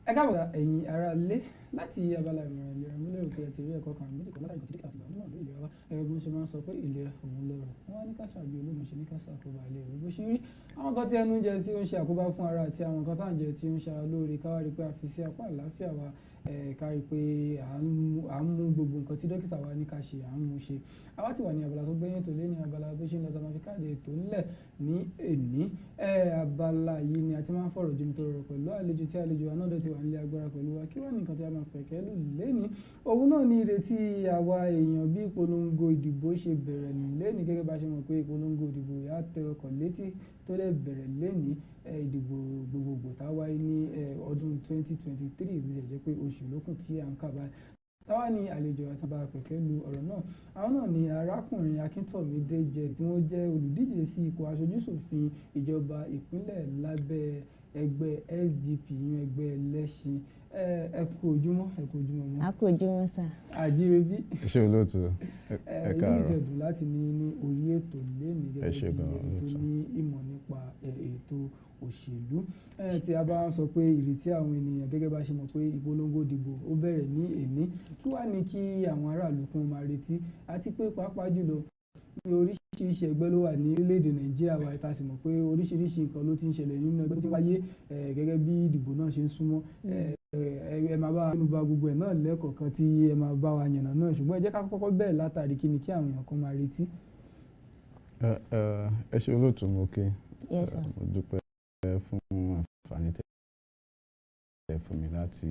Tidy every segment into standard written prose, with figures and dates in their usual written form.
Ẹ káàbọ̀, ẹ̀yin ará ilé, láti abala ìmọ̀ràn ìlera. Mo lérò pé ẹ ti rí ẹ̀kọ́ kan méjì kan látàrí nǹkan tí dókítà ti gbà nímọ̀ràn lórí ìlera wa. Ẹ̀rọ bí wọ́n ṣe máa ń sọ pé ìlera òun lọ́rọ̀, wọ́n wá ní ká ṣàbí ológun ṣe ní ká ṣàkóbá ilé rẹ̀ bó ṣe ń rí. Àwọn nǹkan tí ẹnu ń jẹ tí ó ń ṣe àkóbá fún ara àti àwọn nǹkan tá à ń jẹ tí ó ń ṣe ara lóore, ká wá rí pé a fi sí apá àlàáfíà wa, ká rí pé à ń mú gbogbo nǹkan tí dókítà wa ní ká ṣe, à ń mú ṣe. Àwa ti wà ní abala tó gbẹ̀yìn ètò lé ní abala bó ṣe ń lọ tá a máa fi káàdì ètò ńlẹ̀ ní èní. Abala yìí ni a ti máa ń fọ̀rọ̀ jomitoro ọ̀rọ̀ pẹ̀lú àlejò, tí àlejò wa náà dẹ̀ ti wà nílé agbára pẹ̀lú wa. Kí wá ní nǹkan tí a máa pẹ̀kẹ́ lù lénìí? Òun náà ní ìrètí àwa èèyàn bí ìpolongo ìdìbò ṣe bẹ̀rẹ̀ lénìí. Gẹ́gẹ́ bá ṣe mọ̀ pé ìpolongo ìdìbò yà tẹ ọkọ̀ létí tó dẹ̀ bẹ̀rẹ̀ lénìí, ìdìbò gbogbogbò tá a wáyé ní ọdún 2023, tó ṣe jẹ́ pé oṣù lókùn tí à ń kà báyìí. Táwa ní àlejò àti bá pẹ̀kẹ́ lu ọ̀rọ̀ náà, àwọn náà ni arákùnrin Akíntọ̀mídé Jerry, tí wọ́n jẹ́ olùdíje sí ipò aṣojúṣòfin ìjọba ìpínlẹ̀ lábẹ́ ẹgbẹ́ SDP, ìyẹn ẹgbẹ́ ẹlẹ́ṣin. Ẹ kú ojúmọ́, ẹ kú ojúmọ́ mọ́. A kú ojúmọ́ sà. Àjíire bí. Ẹ ṣé olóòtú, ẹ Inú mi káàárọ̀. ti dùn láti ní orí ètò lénìí Ẹ ṣé gẹ́gẹ́ bí gan-an, ẹni tó olóòtú. ní ìmọ̀ nípa ètò òṣèlú. Tí a bá ń sọ pé ìrètí àwọn ènìyàn, gẹ́gẹ́ bá ṣe mọ̀ pé ìpolongo ìdìbò ó bẹ̀rẹ̀ ní èní, kí wá ní kí àwọn aráàlú kún máa retí, àti pé pàápàá jùlọ ní oríṣiríṣi ẹgbẹ́ ló wà ní orílẹ̀-èdè Nàìjíríà wa, tá a sì mọ̀ pé oríṣiríṣi nǹkan ló ti ń ṣẹlẹ̀ nínú ẹgbẹ́ tó ti wáyé gẹ́gẹ́ bí ìdìbò náà ṣe ń súnmọ́. Ẹ máa bá wa nínú ba gbogbo ẹ̀ náà lẹ́ẹ̀kọ̀ọ̀kan tí ẹ máa bá wa yànnà náà, ṣùgbọ́n ẹ jẹ́ ká kọ́kọ́ bẹ̀rẹ̀ látàrí kí ni kí àwọn èèyàn kan máa retí. Ẹ ṣé olóòtú, mo kí. Yes, sir. Mo dúpẹ́ fún àǹfààní tẹ́ ẹ fún mi láti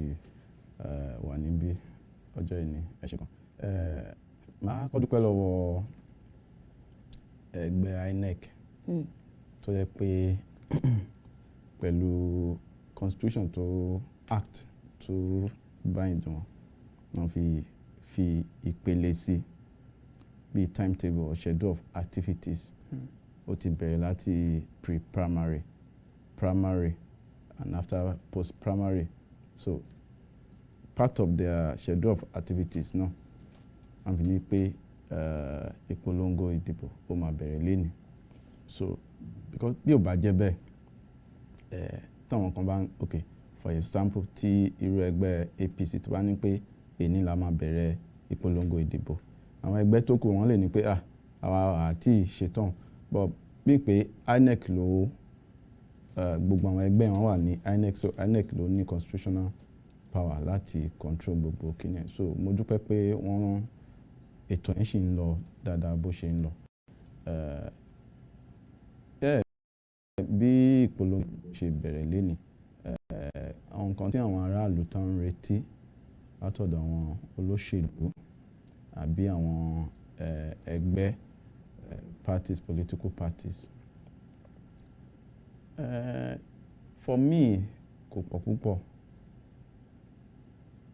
wà níbí ọjọ́ ìní. Ẹ ṣé gan. Màá kọ́ dúpẹ́ lọ́wọ́ ẹgbẹ́ INEC tó jẹ́ pé pẹ̀lú constitution tó act tó bind wọn, wọ́n fi ìpele sí bíi timetable or schedule of activities. Ó ti bẹ̀rẹ̀ láti pre-primary, primary and after post-primary. So part of their schedule of activities náà, wọ́n fi ní pé ìpolongo ìdìbò ó máa bẹ̀rẹ̀ lénìí. So because bí ò bá jẹ́ bẹ́ẹ̀, táwọn kan bá ń, okay, for example, tí irú ẹgbẹ́ APC tó bá ní pé èní la máa bẹ̀rẹ̀ ìpolongo ìdìbò, àwọn ẹgbẹ́ tó kù wọ́n lè ní pé, ah, àwa àti ṣetán. But bí pé INEC ló gbogbo àwọn ẹgbẹ́ wọn wà ní INEC, so INEC ló ní constitutional power láti control gbogbo kíni ẹ̀. So mo dúpẹ́ pé wọ́n ètò yẹn sì ń lọ dáadáa bó ṣe ń lọ. Bí ìpolongo ṣe bẹ̀rẹ̀ lénìí, àwọn nǹkan tí àwọn aráàlú tán ń retí látọ̀dọ̀ àwọn olóṣèlú àbí àwọn ẹgbẹ́, parties, political parties. For me, kò pọ̀ púpọ̀.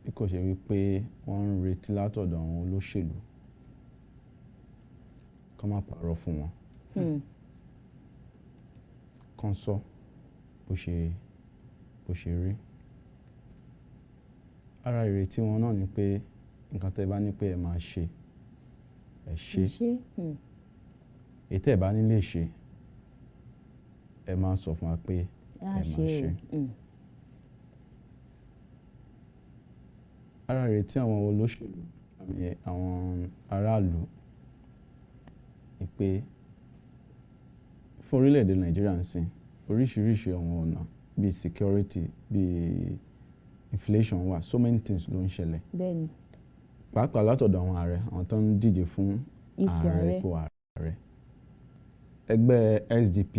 Bí kò ṣe wípé wọ́n ń retí látọ̀dọ̀ àwọn olóṣèlú kí wọ́n má parọ́ fún wọn. Kán sọ bó ṣe rí. Ara ìrètí wọn náà ni pé nǹkan tí ẹ bá ní pé ẹ máa ṣe, ẹ ṣe. Ẹ ṣé. Èyí tí ẹ bá ní lè ṣe, ẹ má sọ fún wa pé A ẹ máa ṣe o. ṣe. Ara ìrètí àwọn olóṣèlú àbí àwọn aráàlú ni pé fún orílẹ̀-èdè Nàìjíríà ń sìn, oríṣiríṣi àwọn ọ̀nà bíi security, bíi inflation wà, so many things ló ń ṣẹlẹ̀. Pàápàá látọ̀dọ̀ àwọn ààrẹ, àwọn tó ń díje fún ipò ààrẹ, ààrẹ. Ipò ààrẹ. Ẹgbẹ́ SDP,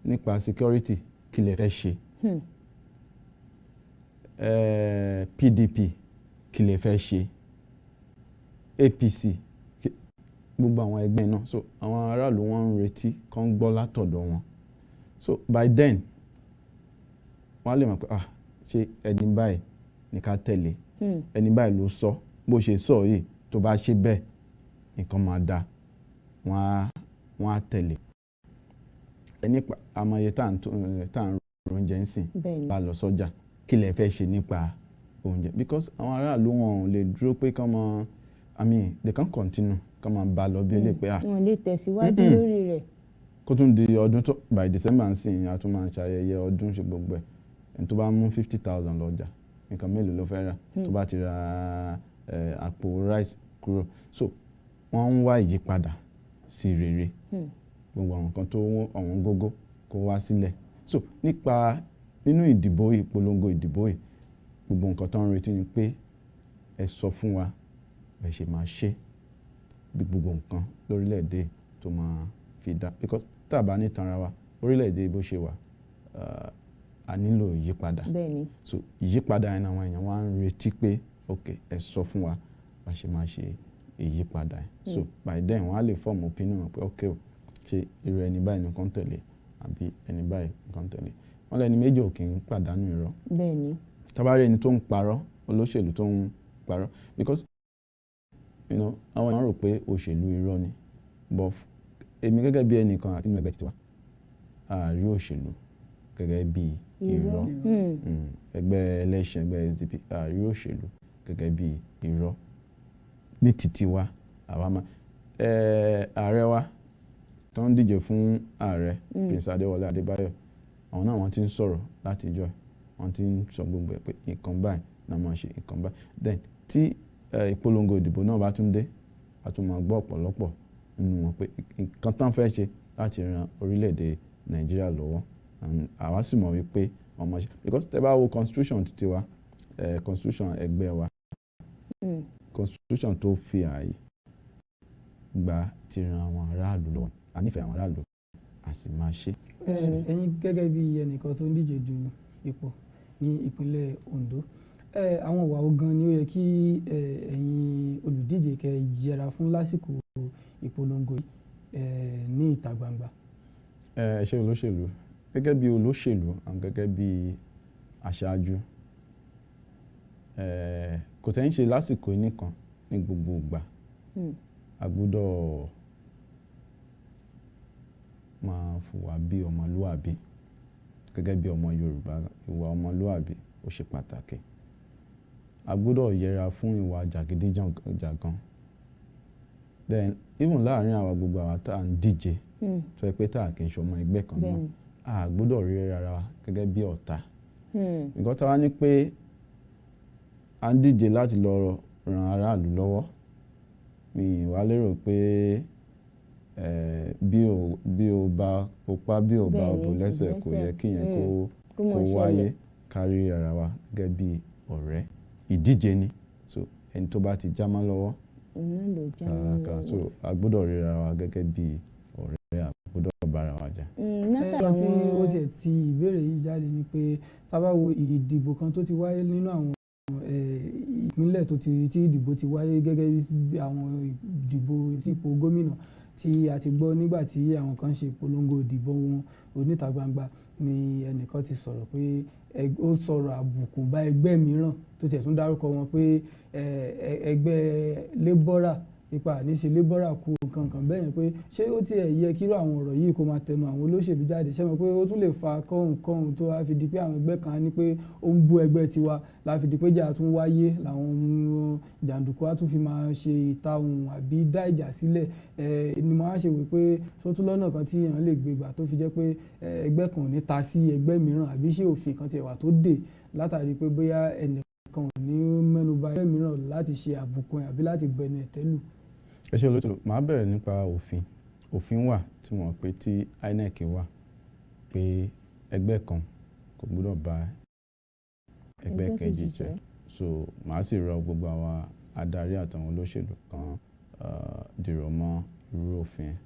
nípa security, kí lẹ fẹ́ ṣe? PDP, kí lẹ fẹ́ ṣe? APC, gbogbo àwọn ẹgbẹ́ náà. So àwọn aráàlú, wọ́n ń retí kán gbọ́ látọ̀dọ̀ wọn. So by then, wọ́n á lè mọ̀ pé, ah, ṣé ẹni báyìí ní ká tẹ̀lé? Ẹni báyìí ló sọ, bó ṣe sọ yìí, tó bá ṣe bẹ́ẹ̀, nǹkan máa dáa. Wọ́n á tẹ̀lé. Ẹni pa àmọye tá à ń ro oúnjẹ ń sìn, bá lọ sọ́jà, kí lẹ fẹ́ ṣe nípa oúnjẹ? Because àwọn aráàlú, wọn ò lè dúró pé kán mọ, I mean, they can continue kán máa bá lọ bí eléyìí pé ah, Wọn lè tẹ̀síwájú lórí rẹ̀. Kó tún di ọdún tó by December ń sìn, a tún máa ṣayẹyẹ ọdún, ṣe gbogbo ẹ̀. Ẹni tó bá mú 50,000 lọ́jà Nǹkan mélòó ló fẹ́ rà tó bá ti ra àpò rice kúrò? So wọ́n ń wá ìyípadà sí rere, gbogbo àwọn nǹkan tó ọ̀wọ́n gógó kó wá sílẹ̀. So nípa nínú ìdìbò, ìpolongo ìdìbò yìí, gbogbo nǹkan tó ń retí ni pé ẹ sọ fún wa bẹ́ẹ̀ ṣe máa ṣe bí gbogbo nǹkan lórílẹ̀‐èdè tó máa fi dá, because tá a bá ní tanra wa, orílẹ̀-èdè bó ṣe wà, a nílò ìyípadà. So ìyípadà yẹn, àwọn èèyàn wá ń retí pé, ok, ẹ sọ fún wa bá ṣe máa ṣe ìyípadà yẹn. So by then, wọ́n á lè form opinion wọn pé, ok o, ṣe irú ẹni báyìí nìkan tẹ̀lé àbí ẹni báyìí nìkan tẹ̀lé. Wọ́n lẹ́ni méjì ò kì í pàdánù irọ́. Tá bá rí ẹni tó ń parọ́, olóṣèlú tó ń parọ́, because àwọn èèyàn rò pé òṣèlú irọ́ ni, but èmi gẹ́gẹ́ bí ẹnìkan àti nínú ẹgbẹ́ tiwa, a rí òṣèlú gẹ́gẹ́ bí irọ́. Ẹgbẹ́ ẹlẹ́ṣin, ẹgbẹ́ SDP, a rí òṣèlú gẹ́gẹ́ bí irọ́ ní títí wa. Àwa máa ààrẹ wa tó ń díje fún ààrẹ, Prince Adéwọlé Adébáyọ̀, àwọn náà, wọ́n ti ń sọ̀rọ̀ láti ìjọ́ ẹ̀, wọ́n ti ń sọ gbogbo ẹ̀ pé nǹkan báyìí náà máa ṣe, nǹkan báyìí. Then tí ìpolongo ìdìbò náà bá tún dé, a tún máa gbọ́ ọ̀pọ̀lọpọ̀ nínú wọn pé nǹkan tán fẹ́ ṣe láti ran orílẹ̀-èdè Nàìjíríà lọ́wọ́. And àwa sì mọ̀ wípé wọ́n máa ṣe, because tẹ́ bá wo constitution títí wa, constitution ẹgbẹ́ wa, constitution tó fi ààyè gba ti ran àwọn aráàlú lọ́wọ́. A nífẹ̀ẹ́ àwọn aráàlú, a sì máa ṣe. Ẹ̀yin gẹ́gẹ́ bí ẹnìkan tó ń díje du ipò ní ìpínlẹ̀ Ondo, àwọn ìwà wo gan ni ó yẹ kí ẹ̀yin olùdíje kẹ́ yẹra fún lásìkò ìpolongo yìí ní ìta gbangba? Ẹ ṣe olóṣèlú, gẹ́gẹ́ bí olóṣèlú and gẹ́gẹ́ bí aṣáájú, kò tẹ́ ń ṣe lásìkò yìí nìkan, ní gbogbo ìgbà, a gbọ́dọ̀ máa hùwà bí ọmọlúwàbí. Gẹ́gẹ́ bí ọmọ Yorùbá, ìwà ọmọlúwàbí ó ṣe pàtàkì. A gbọ́dọ̀ yẹra fún ìwà jàgídíjàgan. Then even láàárín àwa, gbogbo àwa tá à ń díje, tó yẹ pé tá à kì í ṣe ọmọ ẹgbẹ́ kan náà, a gbọ́dọ̀ rí ara wa gẹ́gẹ́ bí ọ̀tá. Nǹkan tá a wá ní pé à ń díje láti lọ ran aráàlú lọ́wọ́, mi wá lérò pé bí o bá o pa, bí o bá o bò lẹ́sẹ̀, kò yẹ kí yẹn kó kó mọ̀ wáyé. Ṣẹlẹ̀. Kárí ara wa gẹ́gẹ́ bí ọ̀rẹ́. Ìdíje ni, so ẹni tó bá ti já mọ́ lọ́wọ́, Òun náà ló já mọ́ kàkà lọ́wọ́. So a gbọ́dọ̀ ríra wa gẹ́gẹ́ bí ọ̀rẹ́, a gbọ́dọ̀ bára wa jà. Látàrí Ẹ̀ka tí ó àwọn tiẹ̀ ti ìbéèrè yìí jáde ni pé, tá bá wo ìdìbò kan tó ti wáyé nínú àwọn ìpínlẹ̀ tó ti tí ìdìbò ti wáyé, gẹ́gẹ́ bí àwọn ìdìbò sípò gómìnà tí a ti gbọ́, nígbà tí àwọn kan ṣe ìpolongo ìdìbò wọn oníta gbangba ni ẹnìkan ti sọ̀rọ̀ pé ó sọ̀rọ̀ àbùkù bá ẹgbẹ́ mìíràn, tó tiẹ̀ tún dárúkọ wọn pé ẹgbẹ́ labourer, ipa àníṣe labourer kú, nǹkan kan bẹ́ẹ̀ yẹn, pé ṣé ó tiẹ̀ yẹ kí irú àwọn ọ̀rọ̀ yìí kó máa tẹnu àwọn olóṣèlú jáde? Ṣé mọ̀ pé ó tún lè fa kọ́hùn-kọ́hùn tó wá fi di pé àwọn ẹgbẹ́ kan á ní pé ó ń bú ẹgbẹ́ tiwa, la fi di pé ìjà tún wáyé, làwọn jàǹdùkú á tún fi máa ṣe ìtahùn àbí dá ìjà sílẹ̀. Ni mo á ṣe wí pé ṣó tún lọ́nà kan tí èèyàn lè gbé gbà tó fi jẹ́ pé ẹgbẹ́ kan ò ní ta sí ẹgbẹ́ mìíràn, àbí ṣé òfin kan tiẹ̀ wà tó dè látàrí pé bóyá ẹnìkan ò ní mẹ́nu bà ẹgbẹ́ mìíràn láti ṣe àbùkù ẹ̀ àbí láti bẹnu ẹ̀tẹ́ lù? Ẹ ṣé olóòtú. Màá bẹ̀rẹ̀ nípa òfin. Òfin wà tí wọ́n pè, tí INEC wà, pé ẹgbẹ́ kan kò gbọ́dọ̀ bá ẹgbẹ́ kejì jẹ́. So màá sì rọ gbogbo àwọn adarí àtàwọn olóṣèlú kan dìrọ̀ mọ́ irú òfin yẹn.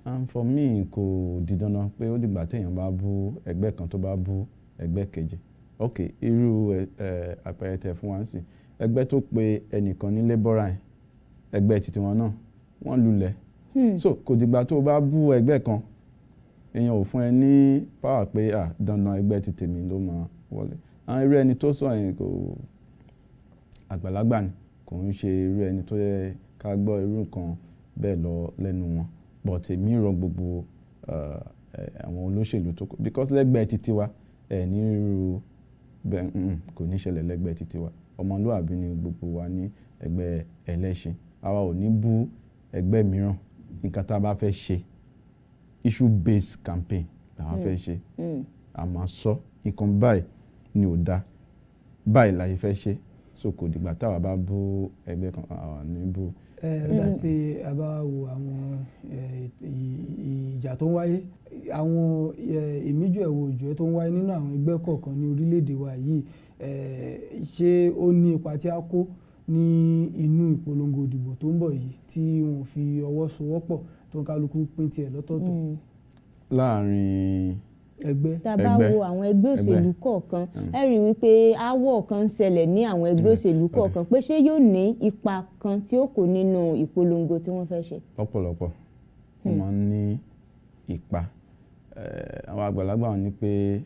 And for me, kò di dandan pé ó dìgbà téèyàn bá bú ẹgbẹ́ kan tó bá bú ẹgbẹ́ kejì. Ok, irú àpẹẹrẹ tẹ́ fún wa ń sìn, ẹgbẹ́ tó pe ẹnìkan ní labourer yẹn, ẹgbẹ́ titi wọn náà wọ́n lulẹ̀. So kò dìgbà tó bá bú ẹgbẹ́ kan, èèyàn ò fún ẹ ní power pé, ah, dandan ẹgbẹ́ ti tèmi ló máa wọlé. Àwọn irú ẹni tó sọ yẹn, kò àgbàlagbà ni, kò ń ṣe irú ẹni tó yẹ ká gbọ́ irú nǹkan bẹ́ẹ̀ lọ lẹ́nu wọn. But èmi rọ gbogbo àwọn olóṣèlú tó kù, because lẹ́gbẹ̀ẹ́ titi wa, ẹ̀ ní irú bẹ́ẹ̀, kò ní ṣẹlẹ̀ lẹ́gbẹ̀ẹ́ titi wa. Ọmọlúàbí ni gbogbo wa ní ẹgbẹ́ ẹlẹ́ṣin. Àwa ò ní bú ẹgbẹ́ mìíràn. Nǹkan tá a bá fẹ́ ṣe, issue based campaign làwa fẹ́ ṣe. A máa sọ nǹkan báyìí ni ò dáa. Báyìí la ṣe fẹ́ ṣe. So kò dìgbà táwa bá bú ẹgbẹ́ kan, àwa ní bú. Láti a bá wo àwọn ìjà tó ń wáyé, àwọn ìmíjù ẹ̀wọ̀ òjò tó ń wáyé nínú àwọn ẹgbẹ́ kọ̀ọ̀kan ní orílẹ̀-èdè wa yìí, ṣé ó ní ipa tí a kó ní inú ìpolongo ìdìbò tó ń bọ̀ yìí, tí wọn ò fi ọwọ́ sowọ́pọ̀, tó ń kálukú pín tiẹ̀ lọ́tọ̀ọ̀tọ̀? Láàrin ẹgbẹ́. Tá a bá ẹgbẹ́. wo àwọn ẹgbẹ́ òṣèlú kọ̀ọ̀kan, ẹ rí i wípé aáwọ̀ kan ń ṣẹlẹ̀ ní àwọn ẹgbẹ́ òṣèlú kọ̀ọ̀kan, pé ṣé yóò ní ipa kan tí ó kó nínú ìpolongo tí wọ́n fẹ́ ṣe? Lọ́pọ̀lọpọ̀, wọ́n máa ń ní ipa. Àwọn àgbàlagbà wọn ní pé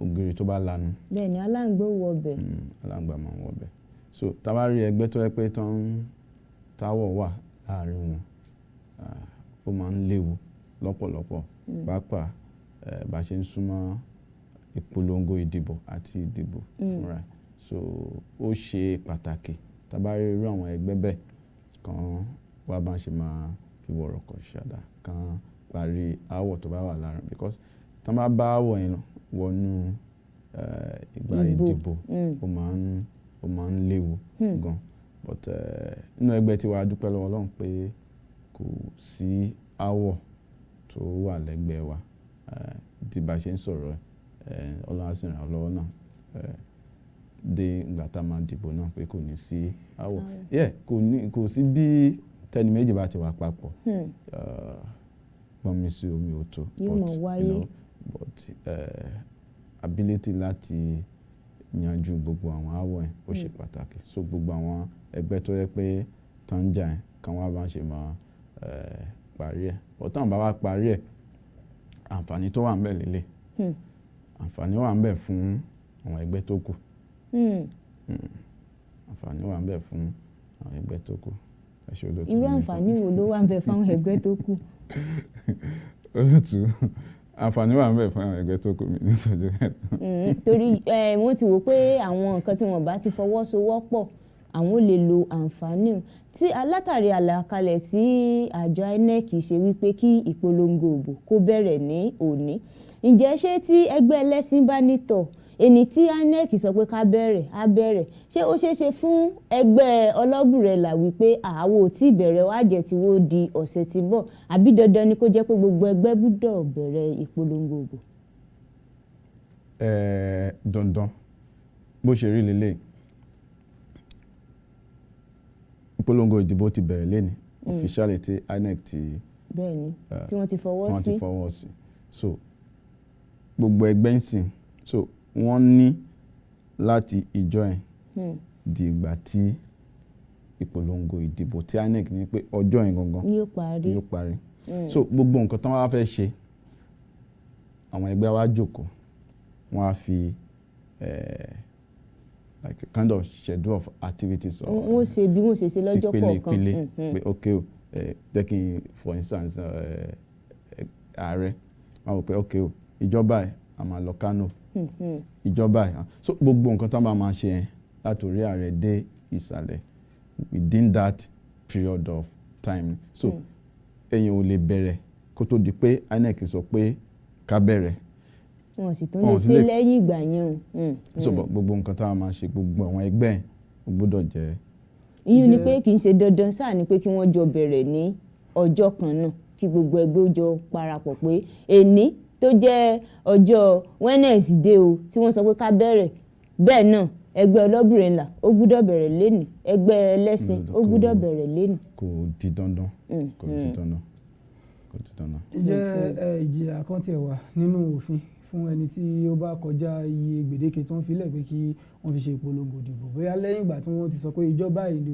ògiri tó bá lanu, Bẹ́ẹ̀ ni, aláǹgbá ó wọ bẹ̀. Aláǹgbá máa ń wọ bẹ̀. So tá a bá rí ẹgbẹ́ tó yẹ pé tán táwọ̀ wà láàrin wọn, ó máa ń léwu lọ́pọ̀lọpọ̀, pàápàá bá ṣe ń súnmọ́ ìpolongo ìdìbò àti ìdìbò fúnra ẹ̀. So ó ṣe pàtàkì, tá a bá rí irú àwọn ẹgbẹ́ bẹ́ẹ̀, kan wá bá ṣe máa fi wọ̀rọ̀kọ̀ ṣàdá kan parí aáwọ̀ tó bá wà láàrin, because tán bá bá aáwọ̀ yẹn lọ wọnú ìgbà ìbò. ìdìbò, ó máa ń léwu gan. But nínú ẹgbẹ́ tiwa, a dúpẹ́ lọ́wọ́ Ọlọ́run pé kò sí aáwọ̀ tó wà lẹ́gbẹ̀ẹ́ wa. Tí bá ṣe ń sọ̀rọ̀, Ọlọ́run á sì ràn án lọ́wọ́ náà dé ìgbà tá a máa dìbò náà pé kò ní sí aáwọ̀. Yeah, kò sí bí tẹni méjì bá ti wà papọ̀, gbọ́n mi sí omi ò tó. Yóò But, máa you wáyé. But ability láti yanjú gbogbo àwọn aáwọ̀ yẹn, ó ṣe pàtàkì. So gbogbo àwọn ẹgbẹ́ tó yẹ pé tán ń jà yẹn, kan wá bá ń ṣe máa parí ẹ̀. But táwọn bá wá parí ẹ̀, àǹfààní tó wà ńbẹ̀ lélẹ̀. Àǹfààní wà ńbẹ̀ fún àwọn ẹgbẹ́ tó kù. Àǹfààní wà ńbẹ̀ fún àwọn ẹgbẹ́ tó kù. Ẹ ṣé, olóòtú. Irú Mi ní sọ. àǹfààní wo ló wà ńbẹ̀ fáwọn ẹgbẹ́ tó kù? Olóòtú, àǹfààní wà ńbẹ̀ fún àwọn ẹgbẹ́ tó kù, mi ní sọ́jú ẹ̀. Torí wọ́n ti wò pé àwọn nǹkan tí wọ́n bá ti fọwọ́sowọ́pọ̀, àwọn ò lè lo àǹfààní un. Tí alátàrí àlàkalẹ̀ sí àjọ INEC ṣe wípé kí ìpolongo ìbò kó bẹ̀rẹ̀ ní òní, ǹjẹ́ ṣé tí ẹgbẹ́ ẹlẹ́sìn bá nítọ̀ ẹni tí INEC sọ pé ká bẹ̀rẹ̀ á bẹ̀rẹ̀, ṣé ó ṣeé ṣe fún ẹgbẹ́ ọlọ́bùrẹ́là wípé àwo ò tí ì bẹ̀rẹ̀, wá jẹ́ tí wọ́n di ọ̀sẹ̀ tí ń bọ̀, àbí dandan ni kó jẹ́ pé gbogbo ẹgbẹ́ gbúdọ̀ bẹ̀rẹ̀ ìpolongo ìbò? Dandan bó ṣe rí lélẹ̀, ìpolongo ìdìbò ti bẹ̀rẹ̀ lẹ́ni officially tí INEC ti Bẹ́ẹ̀ ni, tí wọ́n ti fọwọ́ tí wọ́n sí. ti fọwọ́ sí. So gbogbo ẹgbẹ́ ń sìn, so wọ́n ní láti ìjọ yẹn di ìgbà tí ìpolongo ìdìbò tí INEC ní pé ọjọ́ yẹn gangan ní ó parí. Ni ó parí. So gbogbo nǹkan tí wọ́n bá fẹ́ ṣe, àwọn ẹgbẹ́ wa jókòó, wọ́n á fi like a kind of schedule of activities or Wọ́n ṣe bí wọ́n ṣe ṣe lọ́jọ́ ìpele kọ̀ọ̀kan. ìpele, pé ok o, jẹ́ kí n, for instance, ààrẹ wọ́n wò pé ok o, ìjọba ẹ̀ a máa lọ Kano, ìjọba ẹ̀. So gbogbo nǹkan tí wọ́n bá máa ṣe yẹn, láti orí ààrẹ dé ìsàlẹ̀, within that period of time. So èèyàn ò lè bẹ̀rẹ̀ kó tó di pé INEC sọ pé ká bẹ̀rẹ̀. Wọn sì tún Wọn lè ò sì ṣe lẹ́yìn ìgbà yẹn o. So but gbogbo nǹkan tá a máa ṣe, gbogbo àwọn ẹgbẹ́ ẹ̀, ó gbọ́dọ̀ jẹ́ Ìyún ni pé kì í ṣe dandan sáà ni pé kí wọ́n jọ bẹ̀rẹ̀ ní ọjọ́ kan náà, kí gbogbo ẹgbẹ́ ó jọ parapọ̀ pé èní tó jẹ́ ọjọ́ Wednesday o, tí wọ́n sọ pé ká bẹ̀rẹ̀, bẹ́ẹ̀ náà ẹgbẹ́ ọlọ́bìnrin ó gbúdọ̀ bẹ̀rẹ̀ lénìí, ẹgbẹ́ ẹlẹ́sìn ó gbúdọ̀ bẹ̀rẹ̀ lénìí. Kò di dandan, kò di dandan, kò di dandan. Ǹjẹ́ ìjìyà kan tiẹ̀ wà nínú òfin fún ẹni tí ó bá kọjá iye gbèdéke tó ń filẹ̀ pé kí wọ́n fi ṣe ìpolongo ìdìbò, bóyá lẹ́yìn ìgbà tí wọ́n ti sọ pé ìjọba ìlú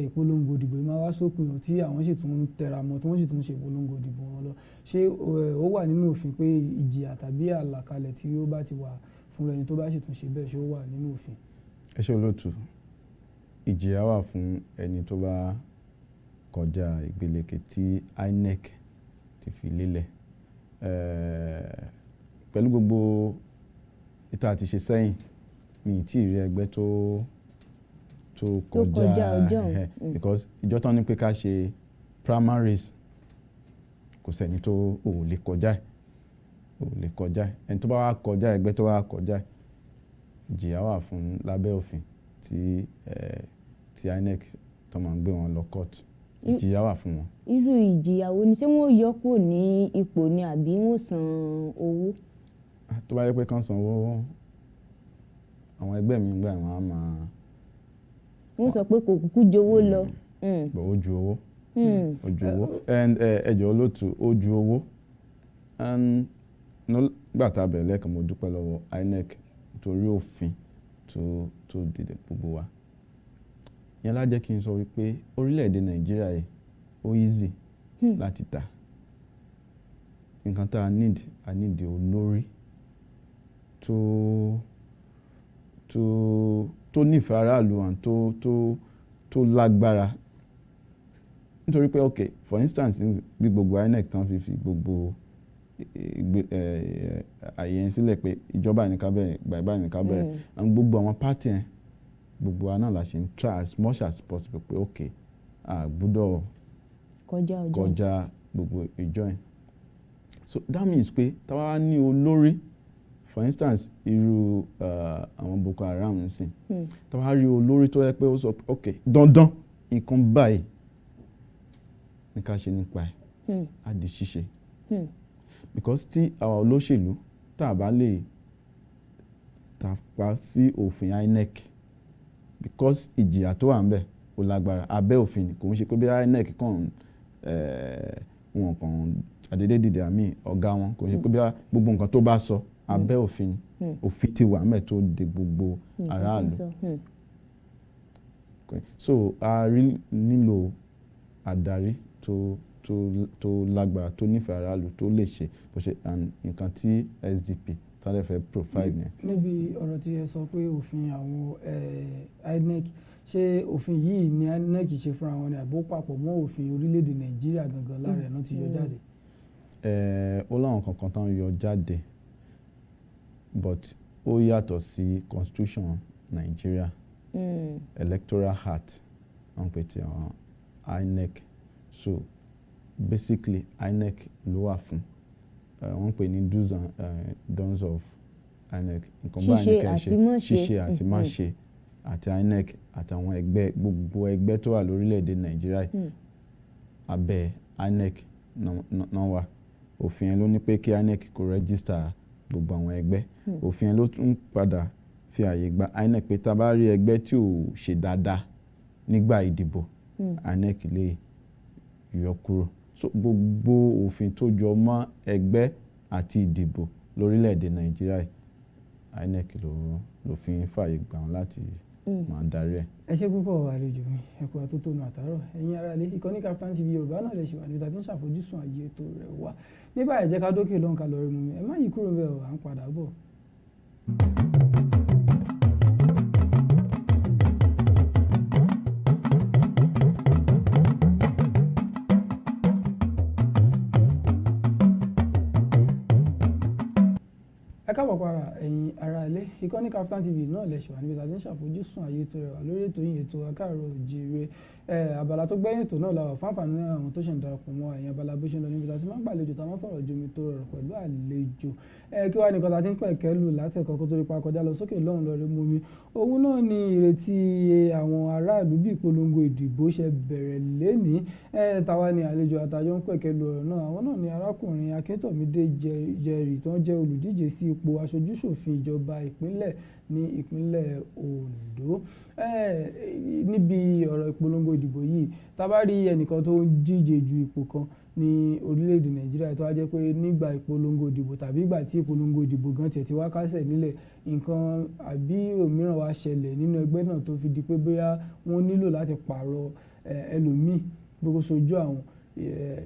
ìpolongo ìdìbò yìí máa wá sópin o, tí àwọn sì tún ń tẹra mọ́, tí wọ́n sì tún ń ṣe ìpolongo ìdìbò wọn lọ? Ṣé ó wà nínú òfin pé ìjìyà tàbí àlàkalẹ̀ tí ó bá ti wà fún ẹni tó bá sì tún ṣe bẹ́ẹ̀, ṣé ó wà nínú òfin? Ẹ ṣé, olóòtú. Ìjìyà wà fún ẹni tó bá kọjá ìgbéléke tí INEC ti fi lélẹ̀. Pẹ̀lú gbogbo ìta àti ṣe sẹ́yìn, mi ì tí ì rí ẹgbẹ́ tó tó kọjá ọjọ́ òun. Because ìjọ tán ní pé ká ṣe primaries, kò sẹ́ni tó ò lè kọjá ẹ̀, ò lè kọjá ẹ̀. Ẹni tó bá wá kọjá, ẹgbẹ́ tó wá kọjá ẹ̀, Ìjìyà wà fún lábẹ́ òfin tí INEC tó máa ń gbé wọn lọ court. Ìjìyà wà fún wọn. Irú ìjìyà wo ni? Ṣé wọ́n yọ kúrò ní ipò ni àbí wọ́n san owó? Ah, tó bá yẹ pé kán sanwó, àwọn ẹgbẹ́ mi gbà, wọ́n á máa Wọ́n sọ pé kò kúkú jowó lọ. Gbọ́, ó ju owó, ó ju owó. And ẹ jọ̀ọ́ olóòtú, ó ju owó. And nígbà tá a bẹ̀rẹ̀ lẹ́ẹ̀kan, mo dúpẹ́ lọ́wọ́ INEC torí òfin tó dìde gbogbo wa yẹn lá jẹ́ kí n sọ wípé orílẹ̀-èdè Nàìjíríà yìí, ó easy láti tà. Nǹkan tá a need, a need olórí tó nífẹ̀ẹ́ aráàlú and tó lágbára, nítorí pé, ok, for instance, bí gbogbo INEC tán fi gbogbo ìgbé ẹ àyè yẹn sílẹ̀ pé ìjọba ní ká bẹ̀rẹ̀, gbà báyìí ní ká bẹ̀rẹ̀, and gbogbo àwọn party yẹn, gbogbo wa náà la ṣe ń try as much as possible pé ok, a gbọ́dọ̀ kọjá ọjọ́ kọjá gbogbo ìjọ yẹn. So that means pé tá a bá ní olórí, for instance, irú àwọn Boko Haram ń sìn, tá a bá rí olórí tó yẹ pé ó sọ pé ok, dandan nǹkan báyìí ní ká ṣe nípa ẹ̀, á di ṣíṣe. Because tí àwa olóṣèlú tá a bá lè tàpá sí òfin INEC, because ìjìyà tó wà ńbẹ̀ ó lágbára, abẹ́ òfin ni, kò ń ṣe pé bí INEC kàn wọn kàn àdédé dìde àmì ọ̀gá wọn, kò ń ṣe pé bí gbogbo nǹkan tó bá sọ, abẹ́ òfin ni. Òfin ti wà ńbẹ̀ tó de gbogbo Nǹkan tí ń aráàlú. sọ. Okay. So a rí nílò adarí tó lágbára, tó nífẹ̀ẹ́ aráàlú, tó lè ṣe bó ṣe, and nǹkan tí SDP tálẹ̀ fẹ́ provide yẹn. Níbi ọ̀rọ̀ tí ẹ sọ pé òfin àwọn INEC, ṣé òfin yìí ni INEC ṣe fúnra wọn ni, àbó papọ̀ mọ́ òfin orílẹ̀-èdè Nàìjíríà gangan lára ẹ̀ náà ti yọ jáde? Ó láwọn kankan tán yọ jáde, but ó yàtọ̀ sí constitution Nàìjíríà. Electoral Act wọ́n pè ti àwọn INEC. So basically INEC ló wà fún, wọ́n pè ní do's and don'ts of INEC, nǹkan báyìí ní Ṣíṣe kẹ́ ẹ ṣe, àti má ṣe. Ṣíṣe àti má ṣe, àti INEC àtàwọn ẹgbẹ́, gbogbo ẹgbẹ́ tó wà lórílẹ̀‐èdè Nàìjíríà yìí, abẹ́ INEC náà wà. Òfin yẹn ló ní pé kí INEC kó register gbogbo àwọn ẹgbẹ́. Òfin yẹn ló tún padà fi àyè gba INEC pé tá a bá rí ẹgbẹ́ tí ò ṣe dáadáa nígbà ìdìbò, INEC lè yọ kúrò. So gbogbo òfin tó jọ mọ́ ẹgbẹ́ àti ìdìbò lórílẹ̀‐èdè Nàìjíríà yìí, INEC ló fi ń fààyè gbà wọ́n láti máa darí ẹ̀. Ẹ ṣé púpọ̀, àlejò mi, ẹ kú àtótónu àtàárọ̀. Ẹ̀yin ará ilé, ìkànnì Kaftan TV Yorùbá náà lè ṣe wà níbi tá a ti ń ṣàfojúsùn àyè ètò rẹ̀ wá ní báyìí. Jẹ́ ká dókè lọ́hùn, ká lọ rí mu mi. Ẹ má yí kúrò bẹ́ẹ̀ o, à ń padà bọ̀. Ẹ káàbọ̀ padà, ẹ̀yin ará ilé. Ìkànnì Kaftan TV náà lẹ ṣì wà níbi tá a ti ń ṣàfojúsùn àyè ètò rẹ̀ wà lórí ètò yìí, ètò Káàárọ̀ Oòjíire. Abala tó gbẹ̀yìn ètò náà la wà. Fún àǹfààní àwọn tó ṣe ń darapọ̀ mọ́ ẹ̀yin, abala bó ṣe ń lọ níbi tá a ti máa ń gbàlejò, tá a máa ń fọ̀rọ̀ jomi tó rọrọ̀ pẹ̀lú àlejò. Kí wàá nìkan tá a ti ń pẹ̀kẹ́ lù látẹ̀kọ́ kó tó rí pa kọjá lọ sókè lọ́hùn lọ rí mú mi, òun náà ni ìrètí àwọn aráàlú bí ìpolongo ìdìbò ṣe bẹ̀rẹ̀ lénìí. Tàwa ni àlejò àtàjọ ń pẹ̀kẹ́ lu ọ̀rọ̀ náà. Àwọn náà ni arákùnrin Akíntọ̀mídé Jerry, tó ń jẹ́ olùdíje sí ipò aṣojúṣòfin ìjọba ìpínlẹ̀ ní ìpínlẹ̀ Ondo. Níbi ọ̀rọ̀ ìpolongo ìdìbò yìí, tá bá rí ẹnìkan tó ń díje ju ipò kan ní orílẹ̀-èdè Nàìjíríà, tó wá jẹ́ pé nígbà ìpolongo ìdìbò tàbí ìgbà tí ìpolongo ìdìbò gan tiẹ̀ ti wá kásẹ̀ nílẹ̀, nǹkan àbí òmíràn wá ṣẹlẹ̀ nínú ẹgbẹ́ náà tó fi di pé bóyá wọ́n nílò láti pààrọ̀ ẹlòmíì gbogbo sojú àwọn,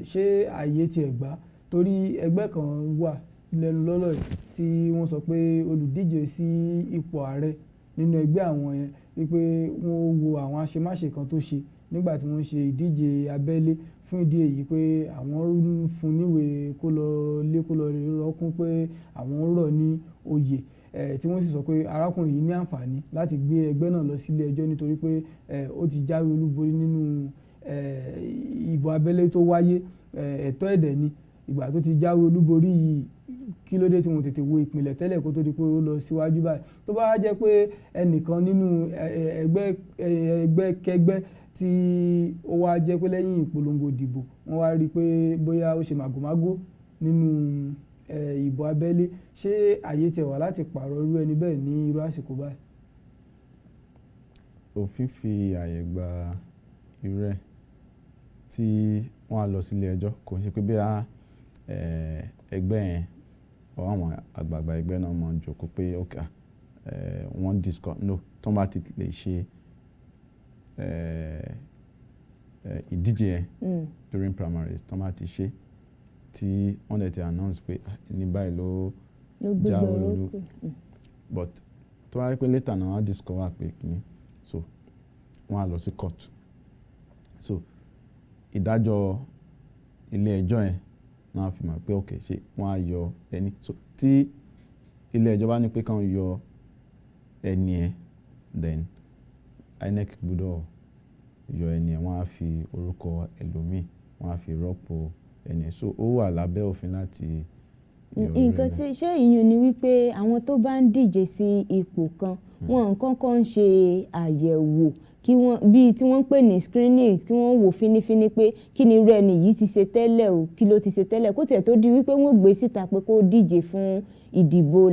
ṣé ààyè tiẹ̀ gbà? Torí ẹgbẹ́ kan wà lẹ́nu lọ́lọ́ yìí tí wọ́n sọ pé olùdíje sí ipò ààrẹ nínú ẹgbẹ́ àwọn yẹn, wípé wọ́n wo àwọn àṣemáṣe kan tó ṣe nígbà tí wọ́n ṣe ìdíje abẹ́lé, fún ìdí èyí pé àwọn ń fún níwèé kó lọ lé, kó lọ rọ́kún, pé àwọn rọ̀ ní oyè, tí wọ́n sì sọ pé arákùnrin yìí ní àǹfààní láti gbé ẹgbẹ́ náà lọ sílé ẹjọ́ nítorí pé ó ti jáwé olúborí nínú ìbò abẹ́lé tó wáyé. Ẹ̀tọ́ ẹ̀dẹ̀ ni. Ìgbà tó ti jáwé olúborí yìí, Kí ló dé tí wọn tètè wo ìpìlẹ̀ tẹ́lẹ̀ kó tó di pé ó lọ síwájú báyìí? Tó bá jẹ́ pé ẹnìkan nínú ẹgbẹ́ kẹgbẹ́ tí ó wá jẹ́ pé lẹ́yìn ìpolongo ìdìbò, wọ́n wá rí i pé bóyá ó ṣe màgòmágó nínú ìbò abẹ́lé, ṣé àyè tiẹ̀ wà láti pààrọ̀ irú ẹni bẹ́ẹ̀ ní irú àsìkò báyìí? Òfin fi àyè gba irú ẹ̀ tí wọ́n á lọ sílé ẹjọ́. Kò ń ṣe pé bí ẹgbẹ́ yẹn or àwọn àgbààgbà ẹgbẹ́ náà máa jókòó pé ok, wọ́n discuss. No, tí wọ́n bá ti lè ṣe ìdíje yẹn during primaries, tí wọ́n bá ti ṣe, tí wọ́n dẹ̀ ti announce pé, ah, ní báyìí ló ló gbégbá jáwé orókè. But tó wáyé pé later náà wọ́n á discover pé kìíní, so wọ́n á lọ sí court. So ìdájọ́ ilé ẹjọ́ yẹn náà fi mọ̀ pé ok, ṣé wọ́n á yọ ẹni. So tí ilé ẹjọ́ bá ní pé káwọn yọ ẹni yẹn, then INEC gbọ́dọ̀ yọ ẹni yẹn. Wọ́n á fi orúkọ ẹlòmíì, wọ́n á fi rọ́pò ẹni yẹn. So ó wà lábẹ́ òfin láti yọ irú Nǹkan ẹni. tí ṣé ìyún ni wípé àwọn tó bá ń díje sí ipò kan, wọn kọ́kọ́ ń ṣe àyẹ̀wò kí wọ́n, bíi tí wọ́n ń pè ní screening, kí wọ́n wò fínífíní pé kí ni irú ẹni yìí ti ṣe tẹ́lẹ̀ o, kí ló ti ṣe tẹ́lẹ̀, kó tiẹ̀ tó di wípé wọ́n gbé síta pé kó díje fún ìdìbò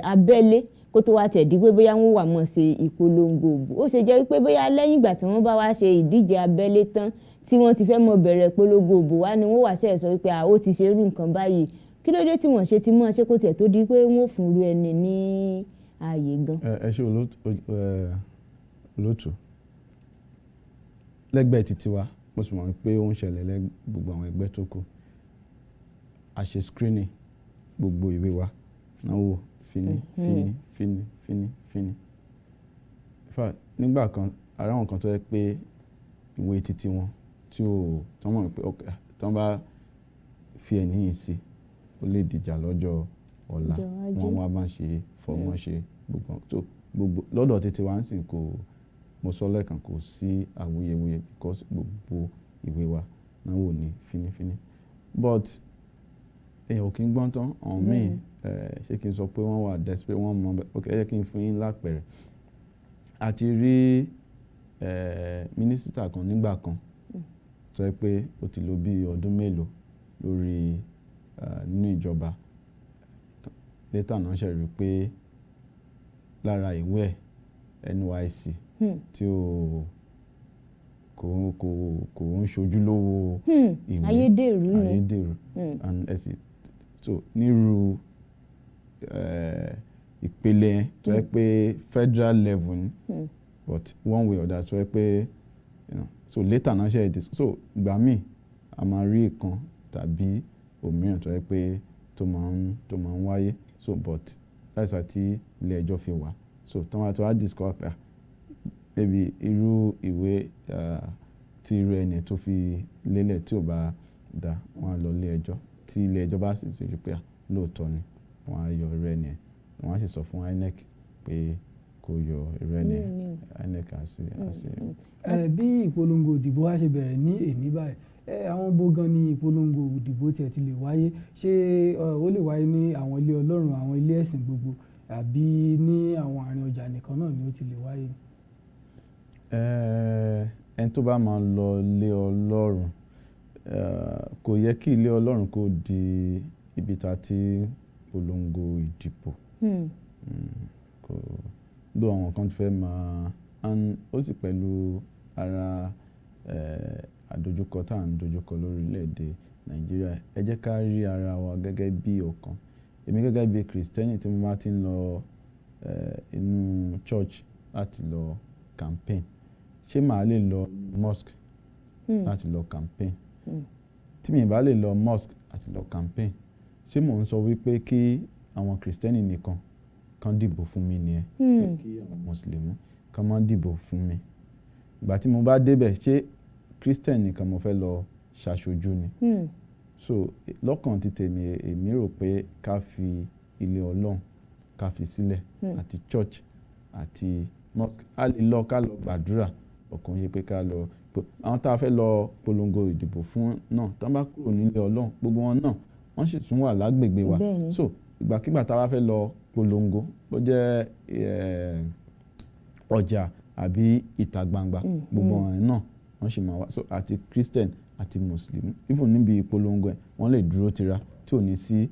abẹ́lé, kó tó wá tẹ̀ di pé bóyá wọ́n wà mọ̀ ṣe ìpolongo ìbò. Ó ṣe jẹ́ wípé bóyá lẹ́yìn ìgbà tí wọ́n bá wá ṣe ìdíje abẹ́lé tán, tí wọ́n ti fẹ́ mọ bẹ̀rẹ̀ ìpolongo ìbò wá ni wọ́n wá ṣe sọ wípé à, ó ti ṣe irú nǹkan báyìí? Kí ló dé tí wọ́n ṣe ti mọ̀ ṣe kó tiẹ̀ tó di pé wọ́n fún irú ẹni ní ààyè gan? Ẹ ṣe, olóòtú. Lẹ́gbẹ̀ẹ́ títí wa, mo sì mọ̀ pé ó ń ṣẹlẹ̀ lẹ́ gbogbo àwọn ẹgbẹ́ tó kù. A ṣe screening, gbogbo ìwé wa náà wò fíní fíní fíní fíní fíní. In fact, nígbà kan, ara àwọn kan tó yẹ pé ìwé títí wọn tí ò tí wọ́n mọ̀ pé ok, tí wọ́n bá fi ẹni yìí sí, ó lè dìjà lọ́jọ́ ọ̀la. Ọjọ́ iwájú. Wọ́n wá bá ń ṣe fọgbọ́n ṣe gbogbo tó gbogbo lọ́dọ̀ títí wa ń sìn. Kò, mo sọ lẹ́ẹ̀kan, kò sí awuyewuye because gbogbo ìwé wa náà wò ní fínífíní. But èèyàn ò kí ń gbọ́n tán. Àwọn míì, ṣé kí n sọ pé wọ́n wà desperate, wọ́n mọ̀ bẹ́ẹ̀. Ok, ẹ jẹ́ kí n fún yín lápẹẹrẹ. A ti rí mínísítà kan nígbà kan tó jẹ́ pé ó ti lò bí ọdún mélòó lórí nínú ìjọba. Later náà ṣe rí pé lára ìwé ẹ̀, NYSC tí ó kò ń ṣojúlówó ìwé. Ayédèrú ni. Ayédèrú. And ẹ sì so nírú ìpele yẹn tó jẹ́ pé federal level ni, but one way or the other tó jẹ́ pé so later náà ṣe dis. So ìgbà míì, a máa rí ìkan tàbí òmíràn tó jẹ́ pé tó máa ń wáyé. So but that's why tí ilé ẹjọ́ fi wà. So tí wọ́n bá ti wá discover pé, ah, maybe irú ìwé tí irú ẹni tó fi lélẹ̀ tí ò bá da, wọ́n á lọ ilé ẹjọ́. Tí ilé ẹjọ́ bá sì ti rí pé, ah, lóòótọ́ ni, wọ́n á yọ irú ẹni yẹn. Wọ́n á sì sọ fún INEC pé kó yọ irú ẹni yẹn. INEC á sì. Bí ìpolongo ìdìbò wa ṣe bẹ̀rẹ̀ ní èní báyìí, àwọn bó gan ni ìpolongo ìdìbò tiẹ̀ ti lè wáyé? Ṣé ó lè wáyé ní àwọn ilé Ọlọ́run, àwọn ilé ẹ̀sìn gbogbo, àbí ní àwọn àárín ọjà nìkan náà ni ó ti lè wáyé? Ẹni tó bá máa lọ ilé Ọlọ́run, kò yẹ kí ilé Ọlọ́run kó di ibi tá a ti ń polongo ìdìbò. Kò ló àwọn kan ti fẹ́ máa and ó sì pẹ̀lú ara àdojúkọ tá à ń dojúkọ lórílẹ̀‐èdè Nàìjíríà. Ẹ jẹ́ ká rí ara wa gẹ́gẹ́ bí ọ̀kan. Èmi gẹ́gẹ́ bí Kristẹni, tí mo bá ti ń lọ inú church láti lọ campaign, ṣé màá lè lọ mosque láti lọ campaign? Tí mi ì bá lè lọ mosque láti lọ campaign, ṣé mò ń sọ wípé kí àwọn Kristẹni nìkan kan dìbò fún mi nìyẹn, pé kí àwọn Mùsùlùmí kan má dìbò fún mi? Ìgbà tí mo bá débẹ̀, ṣé Christian nìkan mo fẹ́ lọ ṣàṣojú ni? So lọ́kàn ti tèmi, èmi rò pé ká fi ilé Ọlọ́run, ká fi sílẹ̀, àti church àti mosque. A lè lọ ká lọ gbàdúrà ọkàn yẹ pé ká lọ àwọn tá a fẹ́ lọ polongo ìdìbò fún náà, tí wọ́n bá kúrò nílé Ọlọ́run, gbogbo wọn náà Wọ́n sì tún wà lágbègbè wa. So ìgbàkigbà tá a bá fẹ́ lọ polongo, bó jẹ́ ọjà àbí ìta gbangba, gbogbo ọ̀rẹ́ náà wọ́n sì máa wá. So àti Christian àti Muslim, even níbi ìpolongo ẹ̀, wọ́n lè dúró tira tí ò ní sí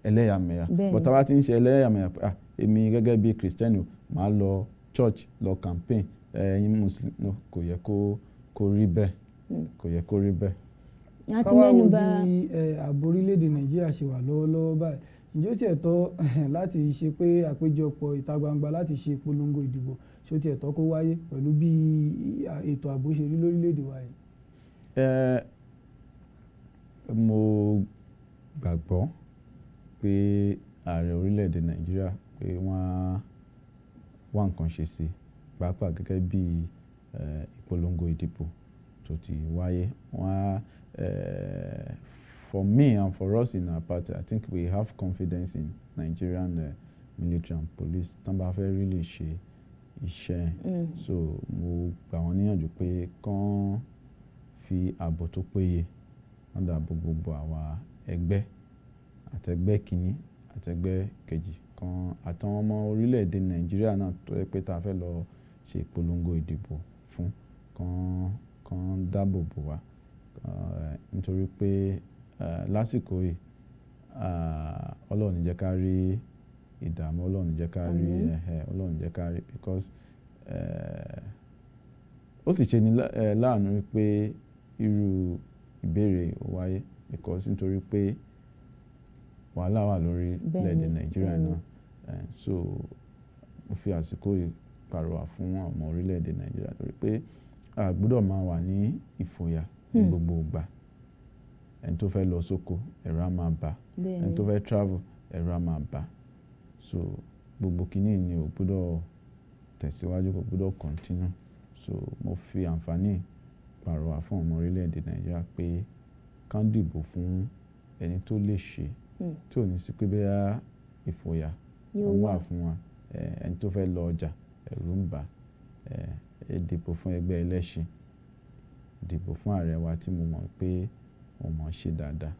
ẹlẹ́yàmẹ̀yà. But tá a bá ti ń ṣe ẹlẹ́yàmẹ̀yà pé, ah, èmi gẹ́gẹ́ bí Christian o, màá lọ church lọ campaign, ẹ̀yin Muslim, no, kò yẹ kó rí bẹ́ẹ̀. Kò yẹ kó rí bẹ́ẹ̀. A ti Ká wá wo mẹ́nu bà bí ààbò orílẹ̀-èdè Nàìjíríà ṣe wà lọ́wọ́lọ́wọ́ báyìí, ǹjẹ́ ó tiẹ̀ tọ́ láti ṣe pé àpéjọpọ̀ ìta gbangba láti ṣe ìpolongo ìdìbò, ṣé ó tiẹ̀ tọ́ kó wáyé pẹ̀lú bí ètò ààbò ṣe rí lórílẹ̀-èdè wa yìí? Mo gbàgbọ́ pé ààrẹ orílẹ̀-èdè Nàìjíríà, pé wọ́n á wá nǹkan ṣe sí i, pàápàá gẹ́gẹ́ bí ìpolongo ìdìbò tó ti wáyé. Wọ́n á for me and for us in our party, I think we have confidence in Nigerian military and police tán bá fẹ́ really ṣe iṣẹ́. So mo gbà wọ́n níyànjú pé kán fi ààbò tó péye, wọ́n dáàbò gbogbo àwa ẹgbẹ́, àtẹgbẹ́ kìíní, àtẹgbẹ́ kejì kan, àtàwọn ọmọ orílẹ̀-èdè Nàìjíríà náà tó jẹ́ pé tá a fẹ́ lọ ṣe ìpolongo ìdìbò fún, kán dáàbò bò wá. Nítorí pé lásìkò yìí, Ọlọ́run ní jẹ́ ká rí ìdààmú, Ọlọ́run ní jẹ́ ká rí Àmín. Ẹ̀hẹ̀, Ọlọ́run ní jẹ́ ká rí, because ó sì ṣe ni láàánú wípé irú ìbéèrè ó wáyé, because nítorí pé wàhálà wà lórí orílẹ̀-èdè Nàìjíríà náà. So mo fi àsìkò yìí pàrọwà fún àwọn ọmọ orílẹ̀-èdè Nàìjíríà torí pé a gbọ́dọ̀ máa wà ní ìfòyà ní gbogbo ìgbà. Ẹni tó fẹ́ lọ sóko, ẹ̀rù á máa bà. Ẹni tó fẹ́ travel, ẹ̀rù á máa bà. So gbogbo kíní ni ò gbọ́dọ̀ tẹ̀síwájú, kò gbọ́dọ̀ continue. So mo fi àǹfààní pàrọwà fún ọmọ orílẹ̀-èdè Nàìjíríà pé kán dìbò fún ẹni tó lè ṣe, tí ò ní sí pé bóyá ìfòyà Yóò ó wà wà. fún wa. Ẹni tó fẹ́ lọ ọjà, ẹ̀rù ń bà. Ẹ dìbò fún ẹgbẹ́ ẹlẹ́ṣin. Dìbò fún ààrẹ wa tí mo mọ̀ pé wọ́n mọ̀ ṣe dáadáa.